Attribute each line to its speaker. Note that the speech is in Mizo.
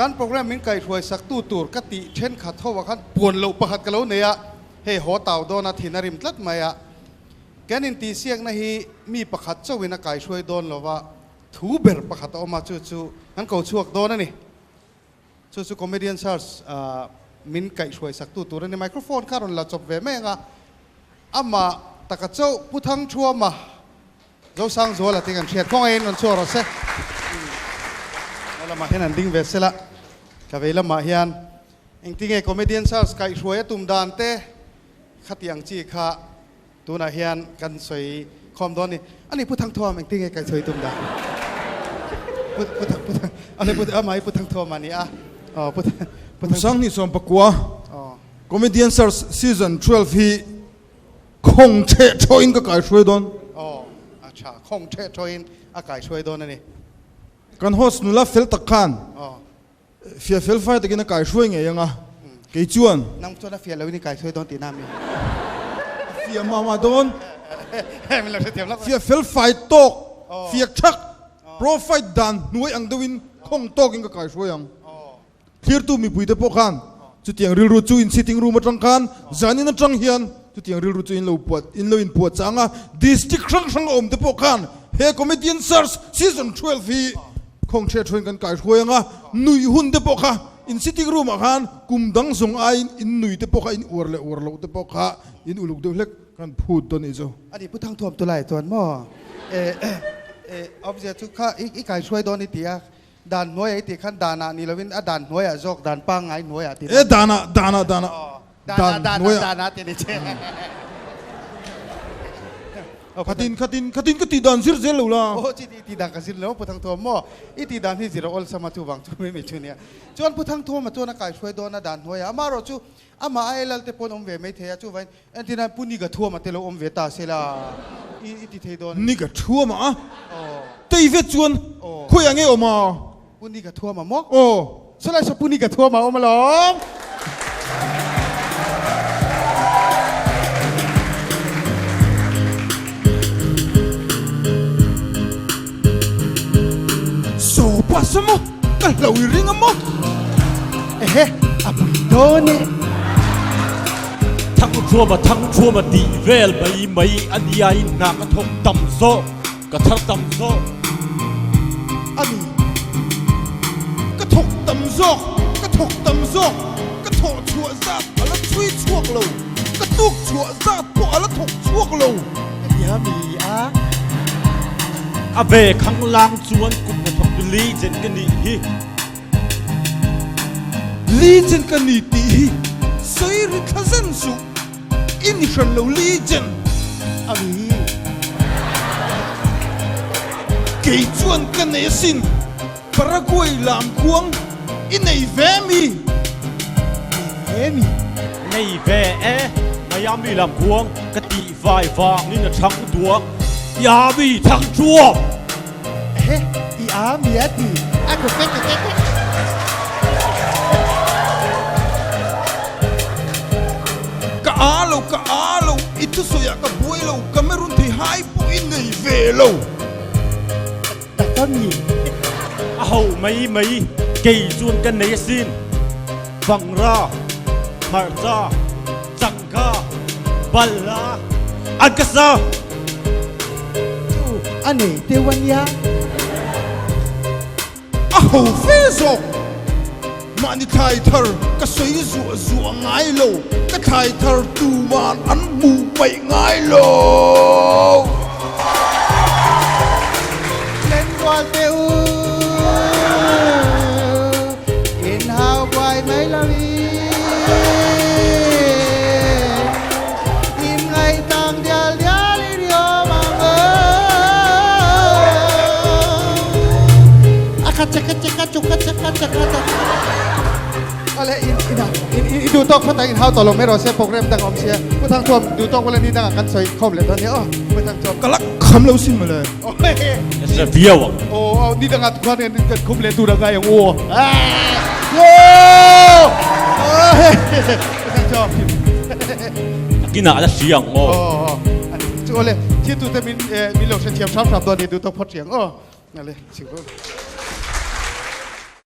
Speaker 1: Kan program min kaihhruai saktu tur ka tih thenkhat ho ah khan puan loh pakhat ka lo nei a, hei haw tau dawn a thin a rim tlat mai a. Kan intihsiakna hi mi pakhat chauhin a kaihhruai dawn lo va, thu ber pakhat a awm a, chu chu kan ko chhuak dawn a ni. Chu chu Comedian Search min kaihhruai saktu tur a ni. Microphone kha rawn la chawp ve mai ang a, amah taka chauh Pu Thangthuama Zosangzuala tih kan hriat kawngaiin rawn chhuak rawh se. He lamah hian an ding ve sela, ka vei lamah hian engtinge Comedian Search kaihhruai a tum dan te khati ang chi kha Tunah hian kan sawi khawm dawn ni. Ani Pu Thangthuam engtin nge kaihsawi tum dah? Pu Pu Thang Pu Thang Ani Pu Amah hi Pu Thangthuam a ni a. Aw Pu Pu
Speaker 2: Kum sanghnih 14 Comedian Search Season 12 hi khawng theh thawhin ka kaihruai dawn.
Speaker 1: Aw a tha, khawng theh thawhin a kaihruai dawn a ni.
Speaker 2: Kan host nula fel tak khan Fiah fel fai takin a kaihruai ngei ang a, kei chuan.
Speaker 1: Nang chuan a fiah loin i kaihruai dawn tihna mi?
Speaker 2: A fiah mah mah dawn.
Speaker 1: Min lo hrethiam lawk.
Speaker 2: Fiah fel fai tawk, fiah thak, profile dan hnuai ang deuhin khawng tawkin ka kaihruai ang. Thlirtu mipuite pawh khan chutiang rilru chu in sitting room atang khan zanin atang hian chutiang rilru chu in lo puat in lo inpuat chang a, district hrang hrang a awmte pawh khan he Comedian Search Season 12 hi Khawng hriat hruaiin kan kai hruai ang a, nuih hun te pawh kha in sitting room ah khan kum dang zawng aiin in nui te pawh kha in uar leh uar loh te pawh kha in uluk deuh hlek kan phut dawn nih chu.
Speaker 1: Ani Pu Thangthuam tu lai chuan maw eh eh awmzia chu kha i kai hruai dawn i ti a, dan hnuaiah i tih khan danah ni lovin a dan hnuaiah zawk dan pangngai hnuaiah ti
Speaker 2: Eh danah danah danah
Speaker 1: dan hnuaiah danah ti ni che.
Speaker 2: Khatin khatin khatin ka tih dan zir zel lo la.
Speaker 1: Aw chi i tih dan ka zir lo Pu Thangthuam maw? I tih dan hi zir a awlsam a chuvang chu mai mai chu nia. Chuan Pu Thangthuama chuan a kaihruai dawn a dan hnuaiah amaherawh chu amah a lal te pawn awm ve mai thei a chuvangin entirnan Pu Niga Thuama te lo awm ve ta se la i i ti thei dawn.
Speaker 2: Niga Thuama a? Tei vet chuan khawiah nge awm a?
Speaker 1: Pu Niga Thuama maw?
Speaker 2: Aw.
Speaker 1: Sawlai saw Pu Niga Thuama a awm alawm.
Speaker 2: Saw pa saw maw? Ka hlo i ring a maw?
Speaker 1: Ehe, a pui dawn e.
Speaker 3: Thangthuama Thangthuama tih vel mai mai a nia in hna ka thawk tam zawk. Ka thar tam zawk.
Speaker 2: A ni. Ka thawk tam zawk, ka thawk tam zawk, ka thawh chhuah zat a la chhui chhuak lo, ka tuk chhuah zat pawh a la thawk chhuak lo.
Speaker 1: Ka ti a mi a.
Speaker 3: A ve khanglang chuan kum hnathawk tu legend ka nih hi.
Speaker 2: Legend ka ni tih hi sawi ri thla zen suh. I ni hran lo legend
Speaker 1: a ni.
Speaker 2: Kei chuan ka nei asin Paraguay lam khuang i nei ve mi?
Speaker 1: Nei ve mi?
Speaker 3: Nei ve e, Miami lam khuang ka tih vai vangin a chhang duak I a mi thang chuam!
Speaker 1: Ehe, i a mi a ti a ku kek kek kek.
Speaker 2: Ka a lo, ka a lo, i thusawi ah ka buai lo, Cameroon thei hai pawh i nei ve lo.
Speaker 1: Tak a mi.
Speaker 3: A ho mai mai, kei chuan ka nei asin. Bangra, hmarcha, changka, balhla, an ka sa.
Speaker 1: Chu a nei deuh a nia.
Speaker 2: A ho fe zawk. Mahni thlai thar ka sawi zuah zuah ngai lo, ka thlai thar tuman an hmuh paih ngai lo.
Speaker 1: Lenrual teh u, in hau buai mai lo i, in ngaitang dial dial i riawm ang aw. A kha chaka chaka chuka chaka chaka chaka. Ale in in in in duh tawk phawt ang in hau tawh lo mai rawh se program dang a awm sia. Pu Thangthuam duh tawk ula ni dangah kan sawi khawm leh dawn nia aw. Pu Thangthuam.
Speaker 2: Ka la kham lo sin mawle.
Speaker 3: Nasa viau ang.
Speaker 1: Aw aw ni dangah khuan kan khum leh tur a ngai ang u. Pu Thangthuam.
Speaker 3: Takinah a la hria ang aw.
Speaker 1: Aw aw. Chu awle thil tute min min lo hrethiam hram hram dawn nia duh tawk phawt hriang aw. Ale chhing rawh.